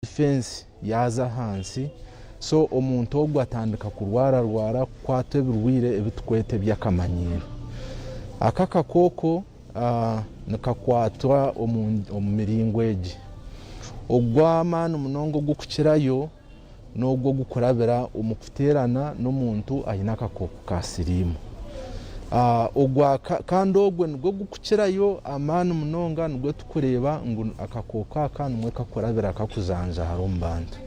Defense yaaza ahansi so omuntu ogwo atandika kurwararwara kukwatwa ebirwaire ebi tukweta eby'akamanyiiro. Aka akakooko nikakwatwa omu miringo egi, ogw'amaani munonga ogurikukirayo n'ogwo ogurikurabira omu kuteerana n'omuntu aine akakooko ka siriimu. Kandi ogwo nigwo gurikukirayo amaani munonga nigwo turikureeba ngu akakooko aka nimwo kakurabira kakujanjaara omu bantu.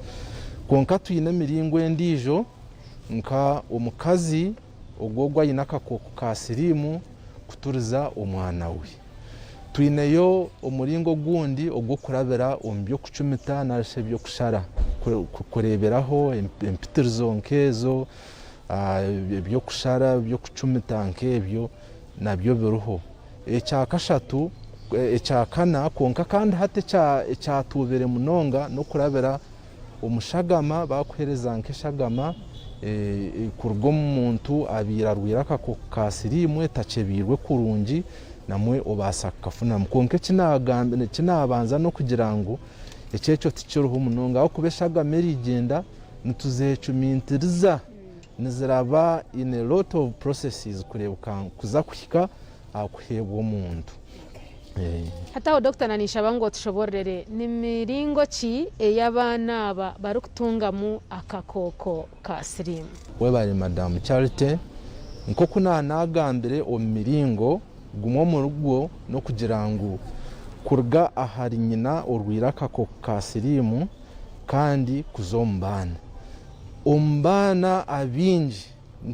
Kwonka twine emiringo endiijo nka omukazi ogwo ogwo aine akakooko ka siriimu kuturiza omwana we. Twineyo omuringo ogundi ogw'okurabira omu by'okucumita nari shi eby'okushara kureeberaho empitirizo nk'ezo, eby'okushara, eby'okucumita nk'ebyo nabyo biriho. Ekyakashatu, ekyakana kwonka kandi hati ekyatuubire munonga n'okurabira omu shagama, baakuheereza nk'eshagama kuruga omu muntu abaire arwaire akakooko ka siriimu etakyebiirwe kurungi namwe obaasa kukafunamu. Kwonka eki naabanza n'okugira ngu eky'ekyo tikiriho munonga ahabw'okuba eshagama erigyenda nituzeecumiitiriza niziraba in a lot of processes kureebeka kuza kuhika aha kuheebwa omuntu. Hati aho Dokita na ninshaba ngu otushobororere ni miringo ki ei abaana aba barikutungamu akakooko ka siriimu? Webare Madam Charity, nk'oku naanagambire omu miringo, gumwe omuri gwo n'okugira ngu kuruga ahari nyina orwaire akakooko ka siriimu kandi kuza omu baana. Omu baana abaingi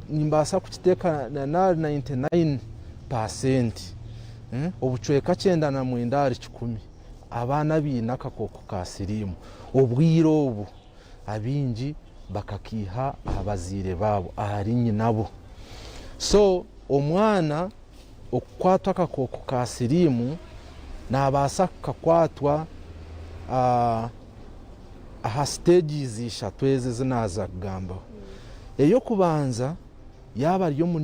nimbaasa kukiteeka nari 99 paasenti, obucweka 99 ahari kikumi, abaana abaine akakooko ka siriimu obwire obu abaingi bakakaiha aha bazaire baabo, ahari nyinabo. So omwana okukwatwa akakooko ka siriimu naabaasa kukakwatwa aha siteegi ishatu ezi ezi naaza kugambaho. Ey'okubanza yaaba ari omu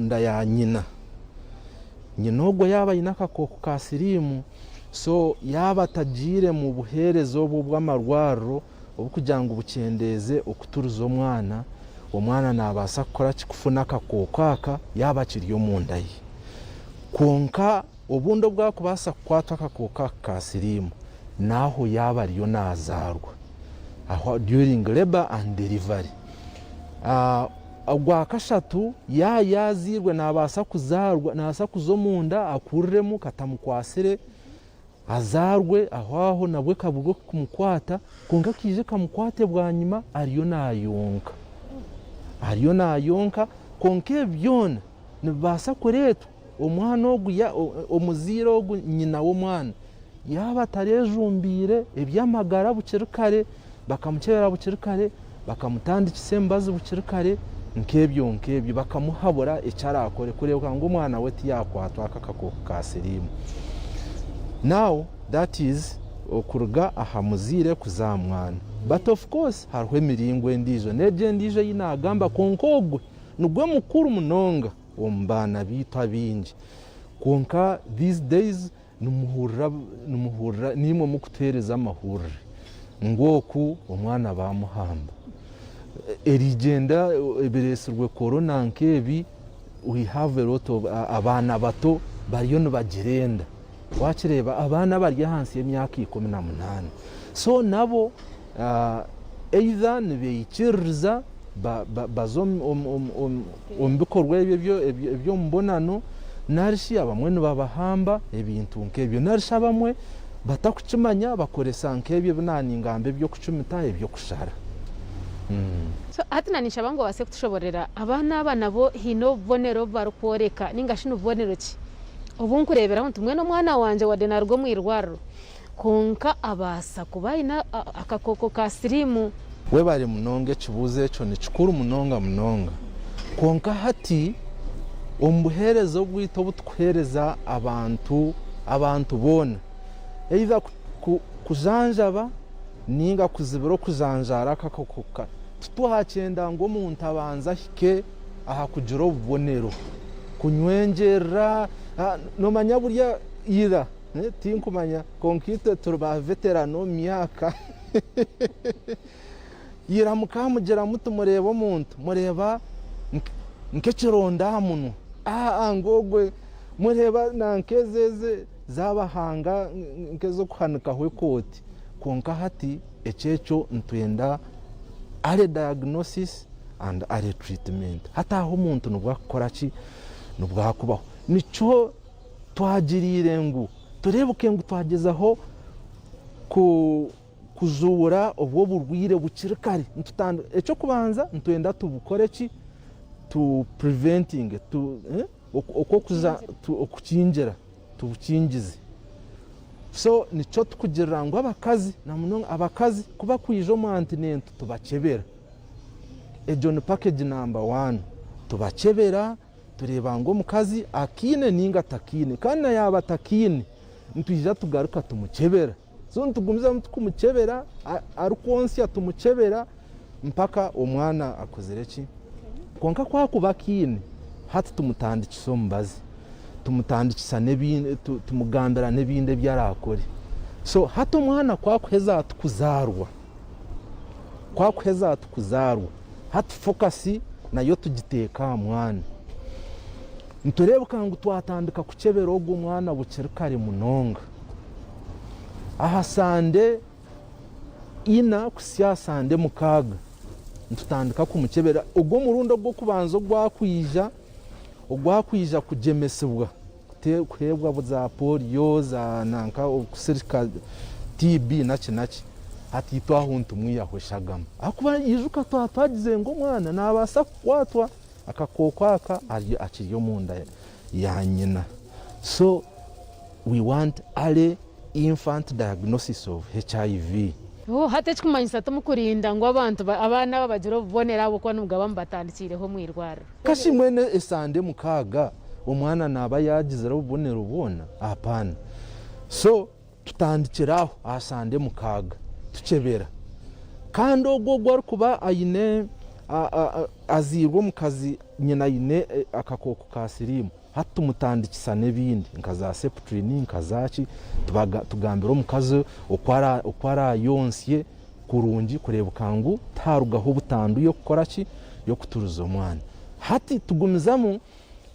nda ya nyina, nyina ogwo yaaba aine akakooko ka siriimu, so yaaba atagiire mu buheereza obu obw'amarwariro oburikugira ngu bukyendeeze okuturiza omwana, omwana naabaasa kukora ki? Kufuna akakooko aka yaaba akiri omunda ye. Kwonka obundi obu arikubaasa kukwatwa akakooko aka ka siriimu, n'aho yaaba ariyo naazaarwa, aho during labour and delivery. Ogwakashatu, yaaba yaazairwe naabaasa kuzaarwa, naabaasa kuza omunda akuriremu katamukwatsire, Azaarwe aho aho nabwo ekaburwa okukumukwata, kwonka kaije kamukwate bwanyima ariyo naayonka. Ariyo naayonka, kwonka ebi byona nibibaasa kureetwa omwana ogu omuzaire ogu nyina w'omwana yaaba atarejumbiire eby'amagara bukiri kare, bakamukyebera bukiri kare, bakamutandikisa emibazi bukiri kare, nk'ebyo nk'ebyo, bakamuhabura eki araakore kureebeka ngu omwana we tiyaakwatwa aka akakooko ka siriimu. Now that is okuruga aha muzaire kuza aha mwana. But of course hariho emiringo endiijo, n'egyo endiijo ei naagamba kwonka ogwo nigwo mukuru munonga omu baana baitu abaingi. Kwonka these days Nimuhurira, nimuhurira, naimwe mukutuheereza amahurire ngu oku omwana baamuhamba. Erigyenda ebireetsirwe corona nk'ebi, we have a lot of abaana bato bariyo nibagira enda. Wakireeba abaana abari ahansi y'emyaka 18. So nabo either nibeikiririza baza omu bikorwa ebyo eby'omubonano nari shi abamwe nibabahamba ebintu nk'ebyo nari shi abamwe batakukimanya bakoresa nk'ebyo ebi naaningamba eby'okucumita eby'okushara. So hati na ninshaba ngu obaase kutushoborera abaana aba nabo haine obubonero obu barikworeka ninga shi nibubonero ki obu nkureeberaho nti mbwenu omwana wangye wadde naaruga omu irwariro Kwonka abaasa kuba aine akakooko ka siriimu. Webare munonga ekibuuzo ekyo nikikuru munonga munonga. Kwonka hati omu buheereza obwaitu obu tukuheereza abantu abantu boona either kujanjaba ninga kuzibira okujanjaara akakooko ka titwakyenda ngu omuntu abanze ahike aha kugira obubonero kunywengyerera nomanya burya ira. Tinkumanya kwonka itwe turi ba veteran omu myaka. Ira mukamugira muti mureeba omuntu mureeba nk'ekironda aha munwa aa ngu ogwe mureeba nanka ezi ezi zabahanga nk'ez'okuhanikaho ekooti kwonka hati ekyo ekyo nitwenda early diagnosis and early treatment hati aho omuntu nibwo akukora ki nibwo akubaho nikyo twagiriire ngu tureebeke ngu twagyezaho ku kuzuura obu oburwaire bukiri kare. Eky'okubanza nitwenda tubukore ki? Tu preventinge, okukingira, tubukingize. So nikyo turikugirira ngu abakazi na munonga abakazi ku barikwija omu antinento tubakyebera. Egyo ni package namba one. Tubakyebera. Tureeba ngu omukazi akiine ninga atakiine kandi na yaaba atakiine nitwija tugaruka tumukyebera. So nitugumizamu tukumukyebera arikwonsya tumukyebera mpaka omwana akozire ki? Kwonka ku akuba akiine hati tumutandikisa omubazi, tumutandikisa n'ebindi tumugambira n'ebindi ebi araakore. So hati omwana ku akuheza ati kuzaarwa, Ku akuheza ati kuzaarwa, hati focus nayo tugiteeka aha mwana. Nitureebeka ngu twatandika kukyebera ogwo mwana bukiri kare munonga. Aha sande ina kuhitsya aha sande mukaaga nitutandika kumukyebera. Ogwo omurundi ogw'okubanza ogwakwija, ogwakwija kugyemesibwa. Kuheebwa za polio, za nanka okusirika TB naki naki, hati itwe aho nitumwihaho eshagama ahakuba ijuka twaba twagizire ngu omwana nabaasa kukwatwa akakooko aka akiri omunda ya nyina. So we want early infant diagnosis of HIV. Oh, hati ekikumanyisa timukurinda ngu abantu abaana aba bagire obubonero ahabw'okuba nibugaba mubatandikiireho omu irwariro. Kashi mbwenu esande mukaaga omwana naaba yaagizire obubonero bwona? Hapana. So tutandikira aho aha sande mukaaga tukyebera. Kandi ogwo ogu arikuba aine azairwe omukazi nyina aine akakooko ka siriimu, hati tumutandikisa n'ebindi nka za septrin nka zaaki, tugambira omukazi oku araayonsye kurungi kureebeka ngu tiharugaho butandu y'okukora ki? Y'okuturiza omwana. Hati tugumizamu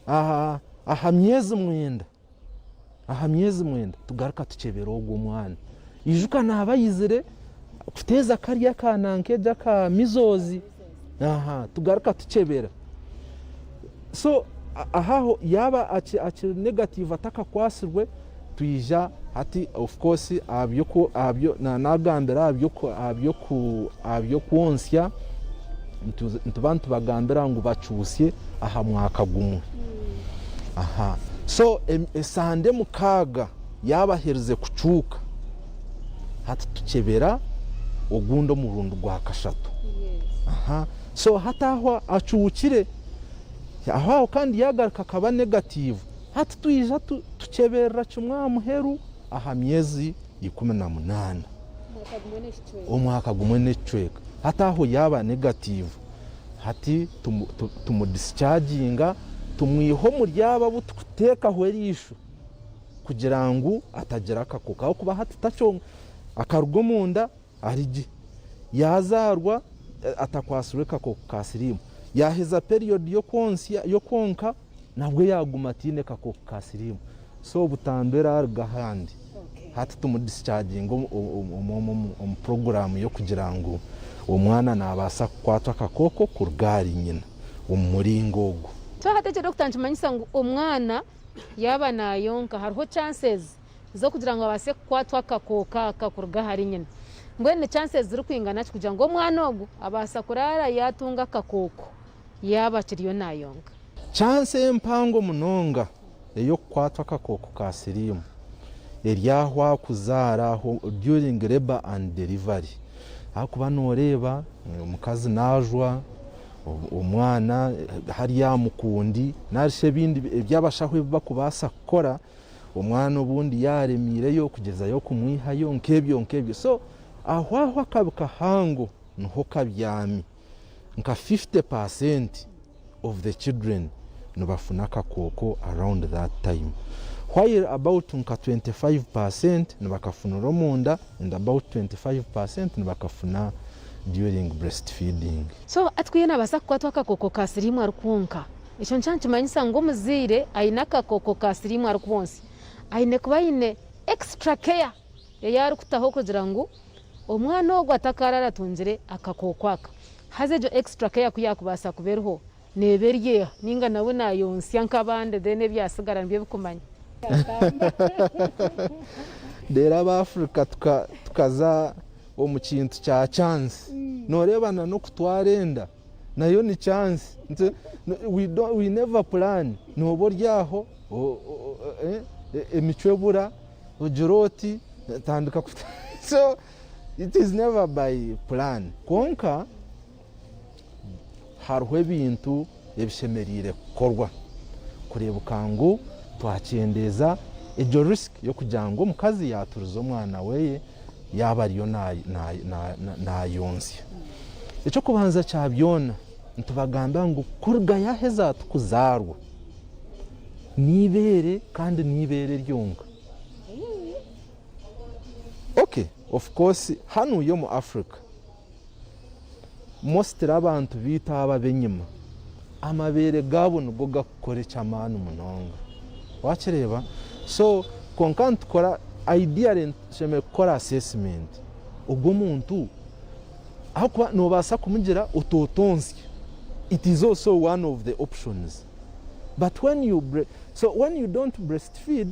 aha aha myezi mwenda, aha myezi mwenda tugaruka tukyebera ogwo omwana. Ijuka naaba aizire kuteeza karya aka nanka egyo aka measles, aha tugaruka tukyebera. So aho yaaba akiri negative atakakwatsirwe, Twija hati of course nagambira aha by'okwontsya nituba nitubagambira ngu bakyusye aha mwaka gumwe. So esande mukaaga yaaba aherize kucuuka hati tukyebera ogundi omurundi gwa kashatu. So hati aho acuukire aho aho kandi yagaruka akaba negative. Hati twija tukyeberera kimwe aha muheru aha myezi 18, omwaka gumwe n'ekicweka. Hati aho yaaba negative, hati tumudisichaginga tumwiha omuri abo abu turikuteekaho eriisho kugira ngu atagira akakooko ahabw'okuba hati akaruga omunda Ari gye. Yaazaarwa atakwatsirwe kakooko ka siriimu. Yaaheza period y'okwonsya, y'okwonka nabwo yaaguma ataine kakooko ka siriimu. So butandu eraaruga ahandi. Hati tumudisichaginga omu puroguraamu y'okugira ngu omwana naabaasa kukwatwa akakooko kuruga ahari nyina omu muringo ogwo. So hati ekyo dokita nikimanyisa ngu omwana yaaba naayonka hariho chances z'okugira ngu abaase kukwatwa akakooko aka kuruga ahari nyina. Mbwenu ni chances zirikwingana ki kugira ngu omwana ogu abaasa kuraara yaatunga akakooko yaaba akiriyo naayonka? Chance empango munonga ey'okukwatwa akakooko ka siriimu eri ahu akuzaara aho during labour and delivery ahakuba noreeba omukazi najwa, omwana hariya aha mukundi narishi ebindi ebi abashaho ebi barikubaasa kukora. Omwana obundi yaaremiireyo kugyezayo kumwihayo nk'ebyo nk'ebyo. So aho aho akabi kahango niho kabyami. Nka 50% of the children nibafuna akakooko around that time. While about nka 25 per cent nibakafunira omunda and about 25 per cent nibakafuna during breastfeeding. So atwiire nabaasa kukwatwa akakooko ka siriimu arikwonka. Ekyo nikyo nikimanyisa ngu omuzaire aine akakooko ka siriimu arikwonsya aine kuba aine extra care ei arikutaho kugira ngu omwana ogwo atakaarara atungire akakooko aka. Haza egyo extra care ku yaakubaasa kuba eriho Neeba eri eha? Ninga nawe nayonsya nk'abandi then ebyasigara nibyo bikumanya. Reero ab'Africa tukaza omu kintu kya chance. Noreeba na n'okutwara enda nayo ni chance. We never plan. Nooba ori aho emicwe ebura ogira oti tandika so it is never by plan. Kwonka. Hariho ebintu ebishemereire kukorwa kureebeka ngu twakyendeeza egyo risk y'okugira ngu omukazi yaaturiza omwana we yaaba ariyo naayonsya. Eky'okubanza kya byona, nitubagambira ngu kuruga yaaheza ati kuzaarwa, n'eibeere kandi n'eibeere ryonka. Okay, of course hanuya omu Africa, Mostly abantu beitu aba abenyima amabeere gaabo nigo gakukora ekyamaani munonga wakireeba so kwonka nitukora ideally tushemereire kukora assessment ogwo omuntu ahakuba nobaasa kumugira oti otonsye it is also one of the options but when you so when you don't breastfeed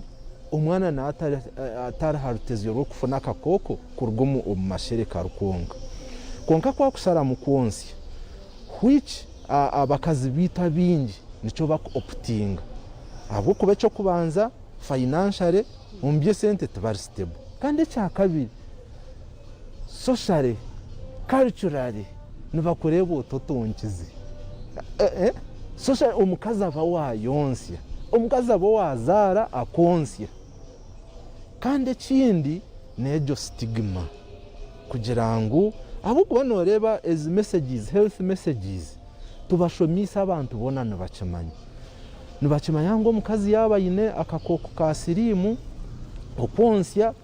omwana naaba atari aha rutezyo rw'okufuna akakooko kuruga omu mashereka arikwonka. Kwonka ku akusharamu kwonsya, which abakazi baitu abaingi nikyo baku optinga ahabw'okuba eky'okubanza financially omu by'esente tibari stable kandi ekyakabiri socially, culturally nibakureeba oti otonkize. Socially omukazi aba waayonsya, omukazi aba owaazaara akonsya. Kandi ekindi n'egyo stigma kugira ngu ahabw'okuba nooreeba ezi messages, health messages tubashomiise abantu boona nibakimanya. Nibakimanya ngu omukazi yaaba aine akakooko ka siriimu, okwonsya,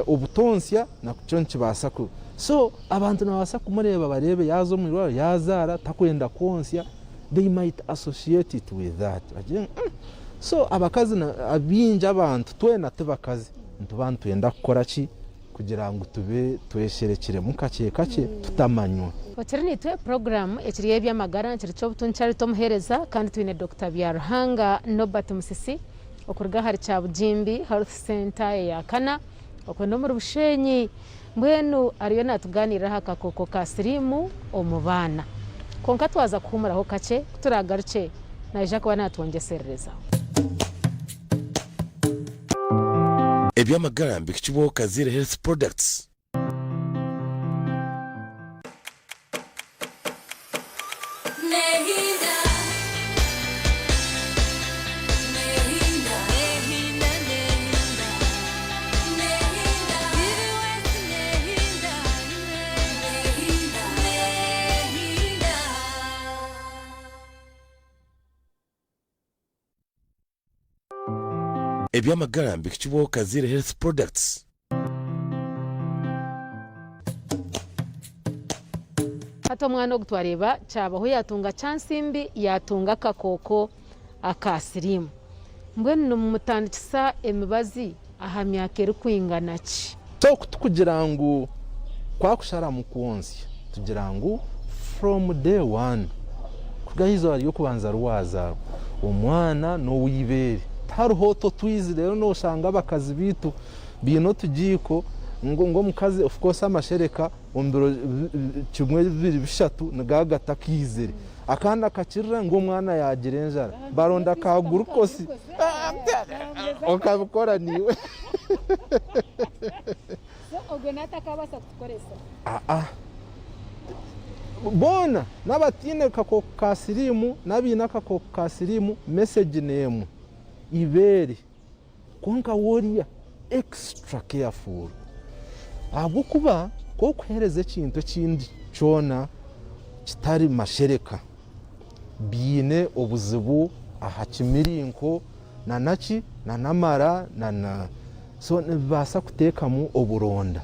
obutonsya nakyo nikibaasa ku so abantu nibabaasa kumureeba bareebe yaaza omu irwariro yaazaara takwenda kwonsya they might associate it with that bagire ngu mm so abakazi abaingi abantu twena tibakazi nituba nitwenda kukora ki kugira ngu tube twesherekiremu kakye kakye tutamanywa. Okiri naitwe puroguraamu ekiri ey'eby'amagara nkiri Kyobutun Charity omuheereza kandi twine Dokita Byaruhanga Norbert Musisi okuruga ahari Kyabugimbi Health Centre eya Kana okwe n'omuri Bushenyi. Mbwenu ariyo naatugaaniirira aha kakooko ka siriimu omu baana. Kwonka twaza kuhuumuraho kakye, ku turaagarukye naija kuba naatwongyesererezaho. Eby'amagara mbihikibwaho Kaziire Health Products. Eby'amagara mbihikibwaho Kaziire Health Products. Hati omwana ogu twareeba kyabaho yaatunga chance mbi yaatunga akakooko aka siriimu. Mbwenu nimumutandikisa emibazi aha myaka erikwingana ki? So ku tukugira ngu kwakusharamu kwonsya tugira ngu from day one kuruga aha izooba ry'okubanza riwazaarwa omwana n'oweibeere tihariho oti otwizi reero noshanga abakazi beitu baine otugiiko ngu omukazi of course amashereka omu biro kimwe bibiri bishatu nigaba gatakaizire akandi akakirira ngu omwana yaagira enjara baronda ka gurukosi okabikora niiwe. Boona n'abataine kakooko ka siriimu n'abaine akakooko ka siriimu mesegi n'emwe eibeere. Kwonka worya extra careful ahabw'okuba ku orikuheereza ekintu ekindi kyona kitari mashereka biine obuzibu aha kimirinko na ki na n'amara na na so nibibaasa kuteekamu oburonda.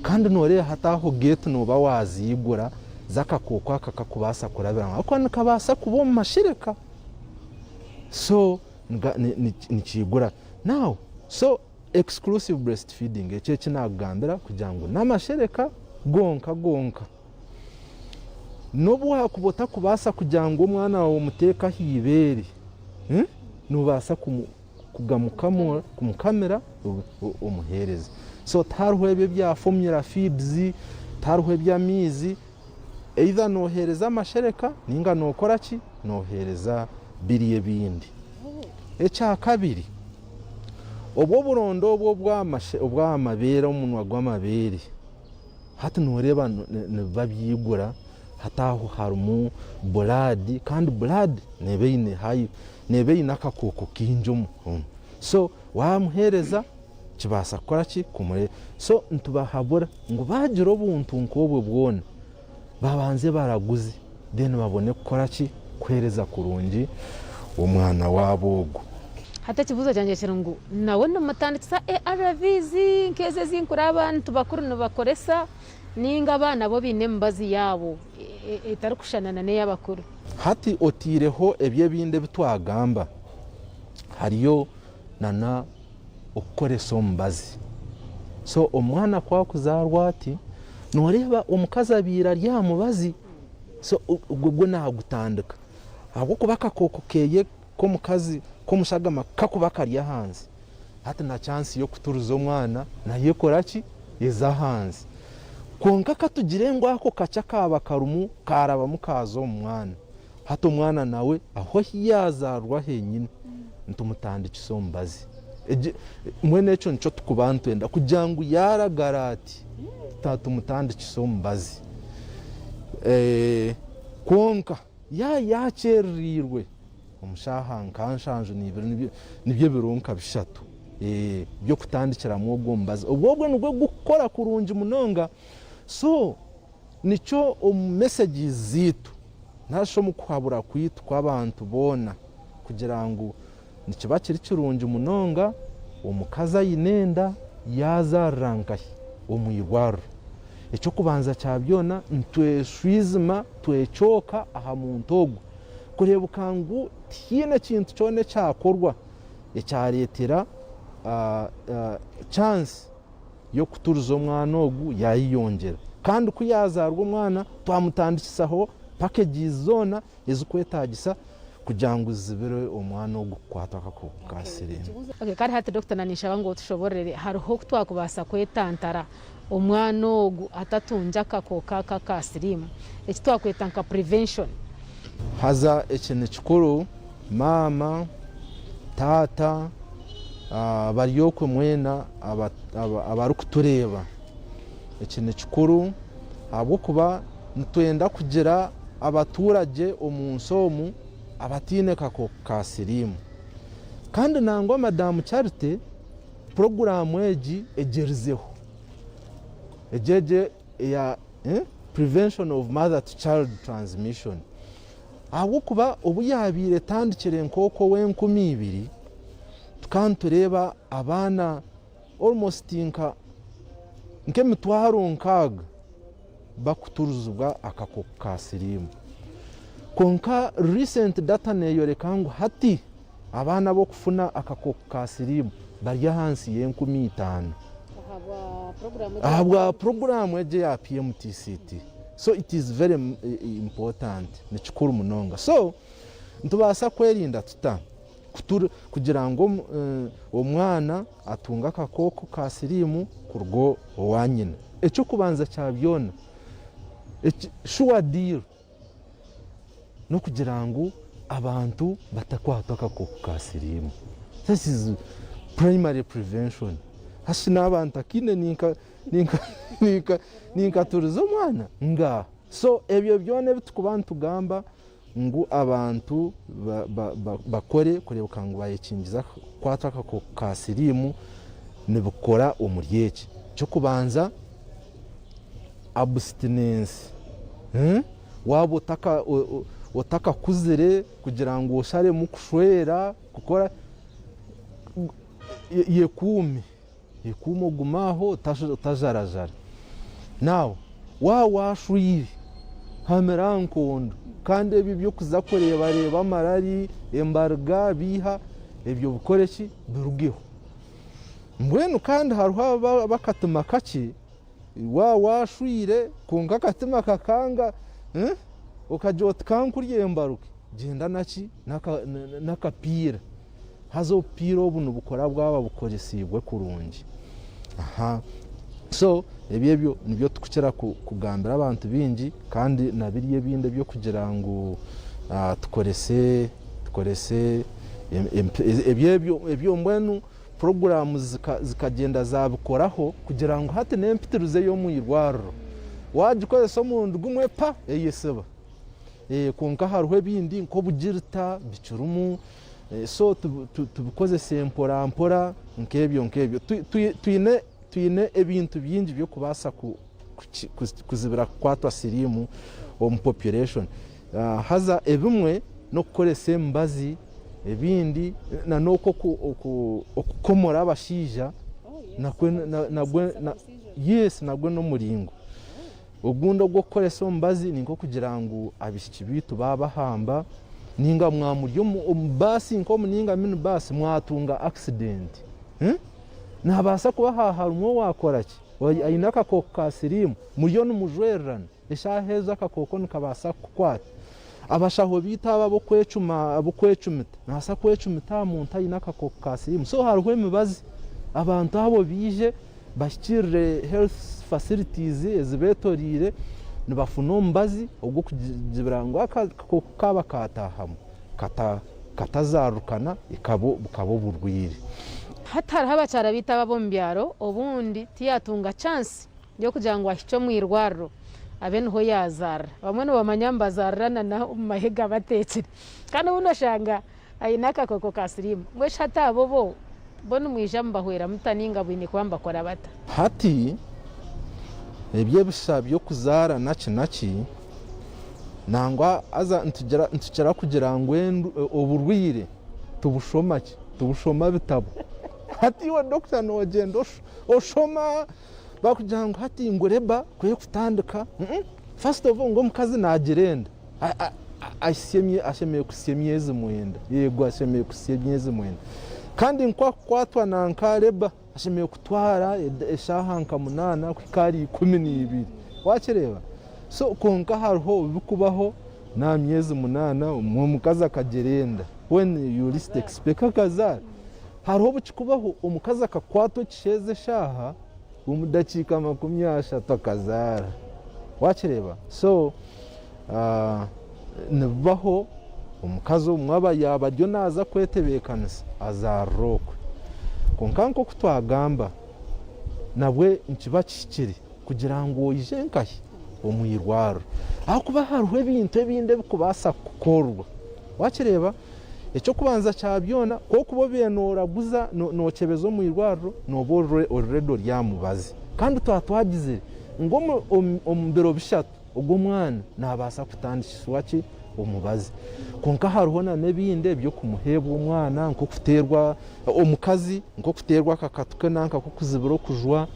Kandi nooreeba hati aho geeti nooba waaziigura z'akakooko aka kakubaasa kurabiramu ahabw'okuba nikabaasa kuba omu mashereka. So nikiigura. Now so exclusive breastfeeding ekyo eki naakugambira kugira ngu n'amashereka gonka gonka. N'obu waakuba otakubaasa kugira ngu omwana waawe omuteeke aha ibeere, noobaasa kumukamira omuheereze. So tihariho ebyo ebya formula feeds, tihariho eby'amaizi, either nooheereza amashereka nainga nookora ki, nooheereza biri ebindi. Ekyakabiri, obwo oburondo obwo obw'aha mabeere, omunwa gw'amabeere, Hati nooreeba nibiba byigura, hati aho harimu blood kandi blood neeba eine high neeba eine akakooko kaingi omu so waamuheereza kibaasa kukora ki kumure so nitubahabura ngu baagira obuntu nk'obwo bwona babanze baraguze then babone kukora ki kuheereza kurungi omwana waabo ogwo. Hati ekibuuzo kyangye kiri ngu nawe nimutandikisa ARVs nk'ezo ezi nkureba abantu bakuru nibakoresa ninga abaana bo baine emibazi yaabo etarikushushana na n'ey'abakuru? Hati otaireho ebyo ebindi ebi twagamba, hariyo nana okukoresa omubazi. So omwana ku akuzaarwa ati, nooreeba omukazi abaire ari aha mubazi, so ogwo gwo naagutandika ahabw'okuba akakooko keeye k'omukazi k'omushagama kakuba kari ahansi, hati na chance y'okuturiza omwana nayo ekora ki? Eza ahansi. Kwonka ka tugire ngu ako kakye akaaba karimu kaarabamu kaaza omu mwana, hati omwana nawe ahu ahi yaazaarwa henyine nitumutandikisa omubazi. Mbwenu ekyo nikyo turikuba nitwenda kugira ngu yaaragara ati tumutandikise omubazi. Kwonka yaaba yaakyerereirwe omu shaaha nka nshanju n'ibiri nibyo ebiro nka bishatu by'okutandikiramu ogwo mubazi. Obwo obwo nigwo gurikukora kurungi munonga. So nikyo omu messages zaitu nari shi omu kuhabura kwaitu kw'abantu boona kugira ngu Nikiba kiri kirungi munonga omukazi aine enda yaazaarira nkahi? Omu irwariro. Eky'okubanza kya byona, nitweshwijuma twecooka aha muntu ogwo kureebeka ngu tihaine kintu kyona ekyakorwa ekyareetera chance y'okuturiza omwana ogu yaayeyongyera. Kandi ku yaazaarwa omwana twamutandikisaho packages zoona Ezikwetagisa kugira ngu zizibire omwana ogu kukwatwa akakooko ka siriimu. Okay, kare hati doctor na ninshaba ngu otushobororere hariho oku twakubaasa kwetantara omwana ogu atatungye akakooko aka aka siriimu eki twakweta nka prevention. Haza eki nikikuru maama, taata, bari okwe mwena abarikutureeba eki nikikuru ahabw'okuba Nitwenda kugira abaturagye omu nsi omu abataine kakooko ka siriimu. Kandi nangwa Madamu Charity puroguraamu egi egyerizeho. Egi egi eya Prevention of Mother to Child Transmission. Ahabw'okuba obu yaabaire etandikire nk'okwo ow'enkumi ibiri, tukaba nitureeba abaana almost nka nk'emitwaro nkaaga bakuturuzibwa akakooko ka siriimu. Kwonka recent data neyoreka ngu hati abaana abokufuna akakooko ka siriimu bari ahansi y'enkumi itaano ahabwa puroguraamu egi eya PMTCT. So it is very important, nikikuru munonga. So nitubaasa kwerinda tuta? Kugira ngu omwana atunge akakooko ka siriimu kuruga owa nyina. Eky'okubanza kya byona, sure deal n'okugira ngu abantu batakwatwa akakooko ka siriimu. This is primary prevention. Hati naaba ntakaine ninkaturiza omwana? Ngaaha. So ebyo byona ebi turikuba nitugamba ngu abantu bakore kureebeka ngu bayekingiza kukwatwa akakooko ka siriimu nibikora omuri eki. Eky'okubanza abstinence, waaba otakakuzire kugira ngu osharemu kushwera kukora. Yekuume, yekuume ogume aho otajarajara. Now waaba waashwire, hamira aha nkondo kandi ebyo eby'okuza kureebareeba amarari, embariga, biiha, ebyo obikore ki? Birugeho. Mbwenu kandi hariho ab'akatima kakye, waaba waashwire kwonka akatima kakanga, okagira oti kankurye embaruke, gyenda naki? N'akapiira. Haza obupiira obu nibukora bwaba bukoresiibwe kurungi. Aha. So ebyo ebyo nibyo tukukira kugambira abantu baingi kandi na biriya ebindi eby'okugira ngu tukorese tukorese ebyo ebyo ebyo mbwenu puroguraamu zikagyenda zaabikoraho kugira ngu hati n'empitirizo ey'omu irwariro waagikozesa omurundi gumwe pa eyesiba. Kwonka hariho ebindi nk'obugirita bikirimu. So tubikozese mpora mpora nk'ebyo nk'ebyo. Twine twine ebintu bingi by'okubaasa kuzibira kukwatwa siriimu omu population. Haza ebimwe n'okukoresa emibazi, ebindi na n'oku okukomora abashaija nakwo yes nagwo n'omuringo. Ogundi ogw'okukoresa omubazi ni nk'okugira ngu abaishiki baitu baabahamba nainga mwamuri omu baasi nk'omu nainga mini baasi mwatunga akisidenti. Nihabaasa kuba harimu owaakora ki? Aine akakooko ka siriimu, muriyo nimujwererana, eshaaha ezo akakooko nikabaasa kukukwata. Abashaho baitu abo ab'okwecuma ab'okwecumita, naabaasa kwecumita aha muntu aine akakooko ka siriimu. So hariho emibazi, abantu abo baije bahikiirire health facilities ezibetoreire nibafuna omubazi ogw'okugira ngu akakooko kaaba kaataahamu katazaarukana bukaba oburwaire. Hati hariho abakyara baitu abo ab'omu byaro obundi tiyaatunga chance y'okugira ngu ahikye omu irwariro abe niho yaazaarira. Abamwe nibamanya nibazaarira na omu mahega bateekire kandi obundi oshanga aine akakooko ka siriimu. Mbwenu shi hati abo bo, bo nimwija mubahwera muta nainga baine kuba nibakora bata? Hati eby'ebisha by'okuzaara naki naki, nangwa haza nitukira kugira ngu oburwaire tubushoma ki? Tubushoma bitabo. Hati iwe dokita noogyenda oshoma bakugira ngu hati ngu labour ku erikutandika, first of all ngu omukazi naagira enda. Ashemereire kuhitsya emyezi mwenda. Yego ashemereire kuhitsya emyezi mwenda. Kandi nku akukwatwa nanka labour ashemereire kutwara eshaaha nka munaana kuhika ahari 12. Wakireeba? So kwonka hariho ebirikubaho n'aha myezi munaana omukazi akagira enda when you least expect akazaara. Hariho obu kirikubaho omukazi akakwatwa ekisheezi eshaaha omu dakiika 30 akazaara. Wakireeba? So Nibibaho omukazi obumwe aba yaaba ariyo naaza kwetebeekanisa azaarira okwe. Kwonka nk'oku twagamba, nabwe nikiba kihikire kugira ngu oije nkahi? Omu irwariro. Ahakuba hariho ebintu ebindi ebirikubaasa kukorwa. Waakireeba? Eky'okubanza kya byona, ku orikuba obaire nooraguza, nookyebeza omu irwariro, nooba ori ready ori aha mubazi. Kandi twaba twagizire ngu omu biro bishatu, Ogwo omwana naabaasa kutandikisibwa ki? Omubazi. Kwonka hariho n'ebindi eby'okumuheebwa omwana nk'okuteerwa omukazi, nk'okuteerwa akakatu ke nanka k'okuzibira okujwa,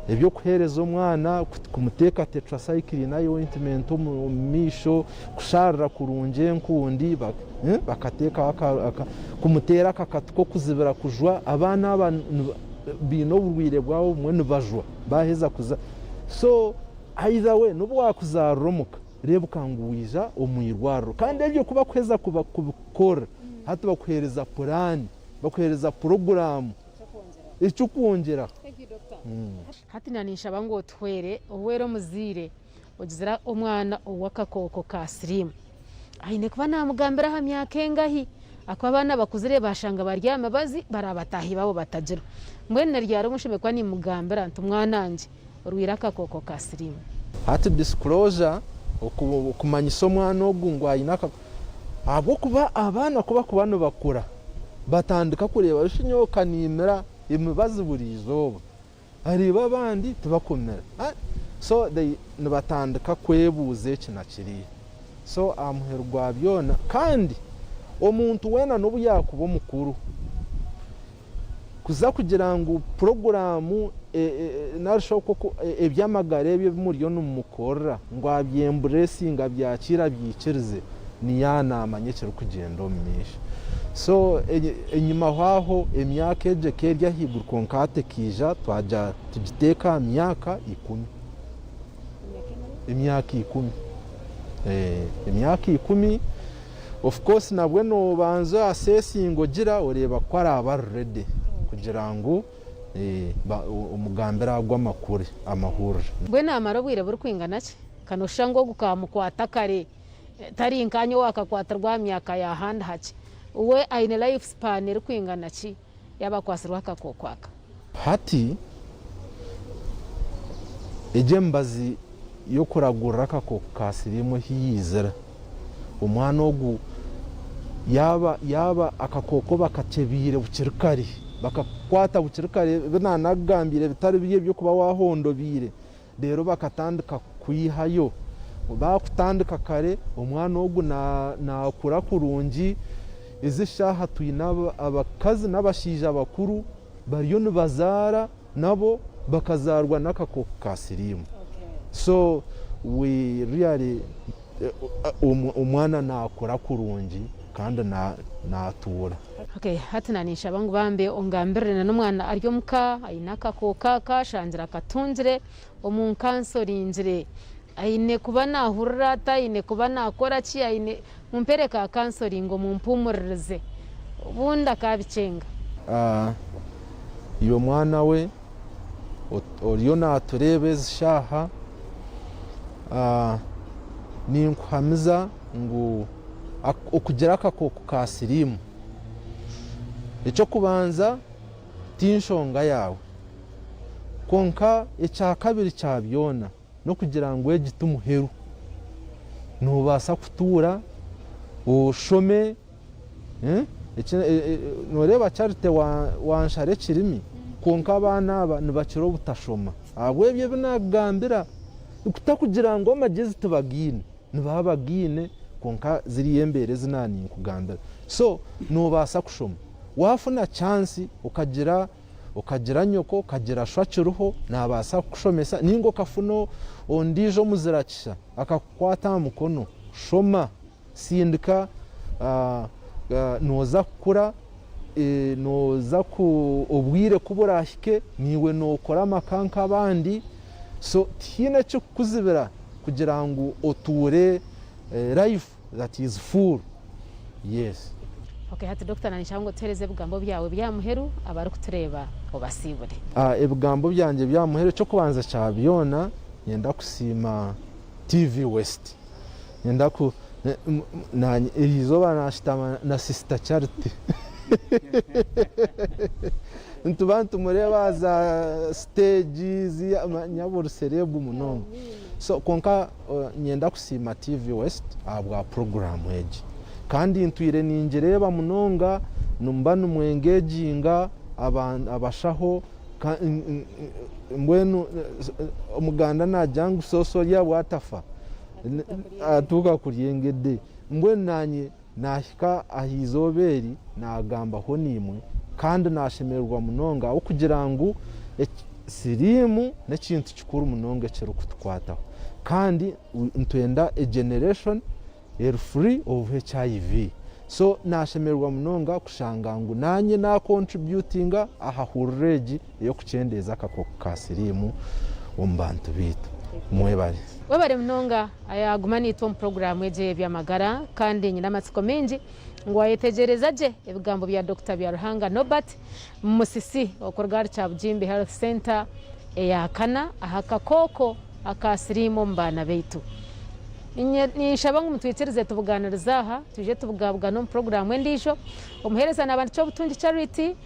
eby'okuheereza omwana kumuteeka tetracycline eye ointment omu maisho, kusharira kurungi enkundi, bakateekaho kumuteera akakatu k'okuzibira kujwa. Abaana aba baine oburwaire bwabo obumwe nibajwa baaheza kuza so. Either way nobu wakuzaarira omuka rebuka ngu waija omu irwariro kandi ebyo kubakuheza kubikora hati bakuhereza puraani bakuhereza puroguraamu ekyokwongyeraho. Hati na ninshaba ngu otuhwere ohwere omuzaire ogizire omwana ow'akakooko ka siriimu. Aine kuba naamugambira aha myaka engahi? Ahakuba abaana abakuzire baashanga bari aha mibazi bari bataahi baabo batagirwe. Mbwenu na ryari obu nshemereire kuba niimugambira nti mwana wangye orwaire akakooko ka siriimu? Hati disclosure, okumanyisa omwana ogu ngu aine akakooko, ahabw'okuba abaana ku barikuba nibakura batandika kureeba shi nyowe ka niimira emibazi buri izooba, Areeba abandi tibakumira so they nibatandika kwebuuza eki na kiriya so aha muheru gwa byona kandi omuntu weena nobu yakuba omukuru Kuza kugira ngu puroguraamu nari shi eby'amagara ebyo ebi muriyo nimumukorera ngu abyemburesinge abyakiire abyikirize niyo naamanya ekirikugyenda omu maisho. So enyimaho aho emyaka egyo ekaba eri ahaiguru kwonka hati ekaija twagira tugiteeka aha myaka ikumi. Emyaka ikumi. Emyaka ikumi of course nabwe nobanza assessinga ogira oreeba ku araabe ari ready kugira ngu omugambire ago amakuru amahurire. Mbwenu amara obwire burikwingana ki? Ka nooshusha ngu ogu kaamukwata kare tari nkaanye owaakakwatirwa aha myaka ya handi hakye. We aine life span erikwingana ki yaaba akwatsirwe akakooko aka? Hati egyo emibazi y'okuragurira akakooko ka siriimu ahu yaizira, omwana ogu yaaba yaaba akakooko bakakyebiire bukiri kare, bakakukwata bukiri kare ebi naanakugambiire bitari biri eby'okuba waahondobeire, reero bakatandika kukwihayo. Baakutandika kare, omwana ogu naakura kurungi. Ezi eshaaha twine abakazi n'abashaija bakuru bariyo nibazaara nabo bakazaarwa n'akakooko ka siriimu. So we really omwana naakura kurungi kandi naatuura. Okay, hati na ninshaba ngu bambe ongambirire na n'omwana ari omuka aine akakooko aka ashangire akatungire omu nkansoringire aine kuba nahurira ata aine kuba nakora ki aine mumpere ka kansoringi omumpumuririze obundi akabikyenga. Iwe mwana we oriyo natureeba ezi shaaha, ninkuhamiza ngu okugira akakooko ka siriimu, eky'okubanza ti nshonga yaawe, kwonka ekyakabiri kya byona n'okugira ngu egi ti muheru. Noobaasa kutuura oshome, nooreeba Charity wanshara ekirimi, kwonka abaana aba nibakira obutashoma ahabw'ebyo ebi naakugambira. Kutakugira ngu amagyezi tibagaine. Nibaba bagaine kwonka ziriya embeera ezi naaba ninkugambira. So noobaasa kushoma. Waafuna chance okagira okagira nyoko, okagira sho akiriho naabaasa kukushomesa nainga okafuna ondiijo omuzirakisha akakukwata aha mukono, shoma, sindika nooza kukura, nooza ku obwire ku buraahike naiwe nookora amaka nk'abandi. So tihaine ekirikukuzibira kugira ngu otuure life that is full. Yes. Okay hati doctor nanyija ngu otuhereze ebigambo byawe bya muheru abarikutureeba obasiibure. Ebigambo byangye bya muheru ekyokubanza kya byona nyenda kusiima TV West. Nyenda ku nanye erizooba nashutama na sister Charity. Nituba nitumureeba aha za siteegi nyabo ori serebu munonga. So kwonka niinyenda kusiima TV West ahabwa puroguraamu egi. Kandi ntwire ningireeba munonga, nimuba nimwengeginga abashaho, mbwenu Omuganda naagira ngu soosa orya bwatafa atuuka kurya engede. Mbwenu naanye Naahika aha izooba eri naagambaho naimwe, kandi naashemererwa munonga ahabw'okugira ngu siriimu n'ekintu kikuru munonga ekirikutukwataho. Kandi nitwenda a generation eri free of HIV. So naashemererwa munonga kushanga ngu naanye naakontributinga aha hururu egi ey'okukyendeeza akakooko ka siriimu omu bantu baitu. Mwebare. Webare munonga Guma naitwe omu puroguraamu egi ey'eby'amagara kandi nyine amatsiko maingi ngu waayetegyereza gye ebigambo bya Dokita Byaruhanga Norbert Musisi okuruga ahari Kyabugimbi Health Centre eya kana aha kakooko aka siriimu omu baana baitu. Ninshaba ngu mutwikirize tubugaanirize aha, twije tubugabugane omu puroguraamu endiijo. Omuheereza naaba ndi Kyobutungi Charity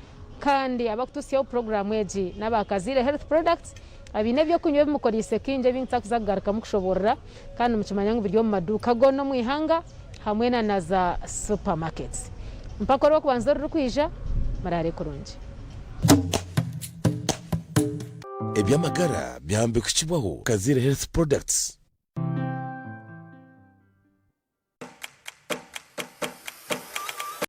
kandi abarikutuhitsyaho puroguraamu egi n'aba Kaziire Health Products. Abaine eby'okunywa ebi mukoreise kaingi ebi ntakuza kugarukamu kushoboorora kandi nimukimanya ngu biri omu maduuka goona omu ihanga hamwe na na za supermarkets. Mpaka orw'okubanza orurikwija, muraare kurungi. Eby'amagara byahambikukibwaho Kaziire Health Products.